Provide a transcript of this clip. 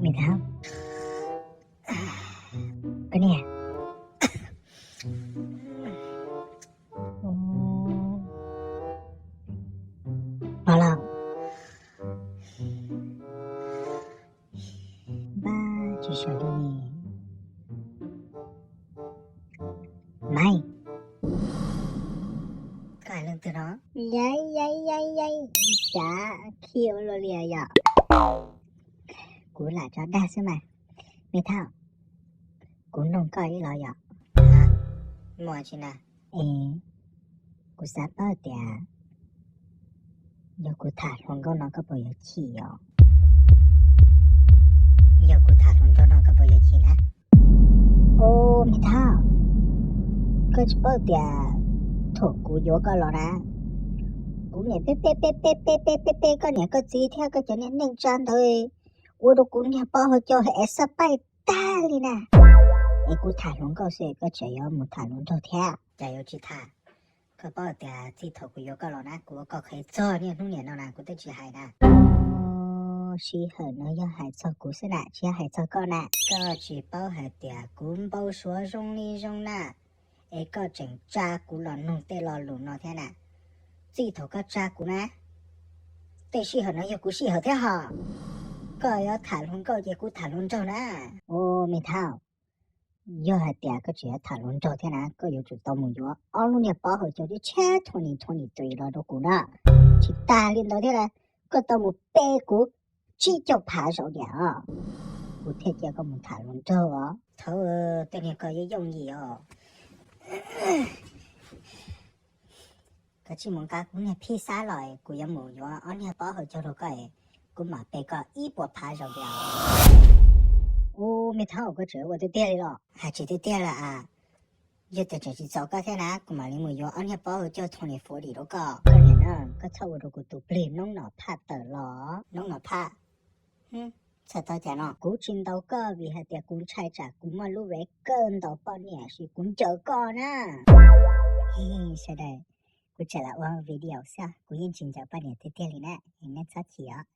Me Thauj, koj niam, no los, npaj tsis sawv li. Maiv, koj hais leej twg no? Yaib yaib yaib yaib, cav khib ua luaj li yom. Kuv lam tso dag xwb mas. Me Thauj, kuv noog koj ib los yom. Muaj tsi na? Es kuv xav paub tias yog kuv tham hluas nkauj no koj puas yuav chim os? Yog kuv tham hluas nraug no koj puas yuav chim na? Ub, Me Thauj, koj tsis paub tias thaum kuv yuav koj los na, kuv niam peb peb peb peb peb peb peb peb koj niam koj txiv thiab koj cov niag neej tsa ntawd ua rau kuv niag pob hauv caug es xab paij tag li na. Es kuv tham hluas nkauj xwb, koj tseem yuav mus tham hluas nraug thiab? Cas yuav tsis tham? Koj paub tias txij thaum kuv yuav koj los na, kuv ua koj qhev txog niaj hnub niam no na, kuv twb tsis hais na. Sij hawm no yog hais txog kuv xwb na, tsis yog hais txog koj na. Koj tsis paub hais tias kuv npau suav zoo li zoo na, es koj tseem tsa kuv los nug tej lo lus no thiab na. Txij thaum koj tsa kuv na, tej sij hawm no yog kuv sij hawm thiab hos. Koj yuav tham hluas nkauj ces kuv tham hluas nraug na. Ub, Me Thauj, yog hais tias koj tseem yuav tham hluas nraug thiab na, koj yuav tsum tau mus yuav ob lub niag pob hauv caug tshab twenty twenty three los rau kuv na. Tsis tas li ntawd thiab na, koj tau mus pe kuv tsib caug phav zaum diam os, kuv thiaj cia koj mus tham hluas nraug os. Thaum tej niag koj yeej yooj yim os. Koj tsij mus nqa kuv niag phij xab los, kuv yuav mus yuav ob niag pob hauv caug rau koj, kuv mam pe koj ib puas phav zaum diam. Ub, Me Thauj, koj tseem ua tiag tiag li los? Hais tsis tiag tiag lawm as. Yog tias tseem tsis txaus koj thiab na, kuv mam li mus yuav ob niag pob hauv caug twenty forty rau koj. Koj niam na, koj txhob ua rau kuv tus plig noob nom phaj tawm los. Noob nom phaj? Txhais tau cas no? Kuv tsis ntaus koj vim hais tias kuv ntshai tsam kuv muaj lub vev kawg ntaus poj niam, tiam sis kuv ncaws koj na. Sawv daws, kuv tseem lam ua video xwb, kuv yeej tsis ncaws poj niam tiag tiag li na, nej txhob chim os.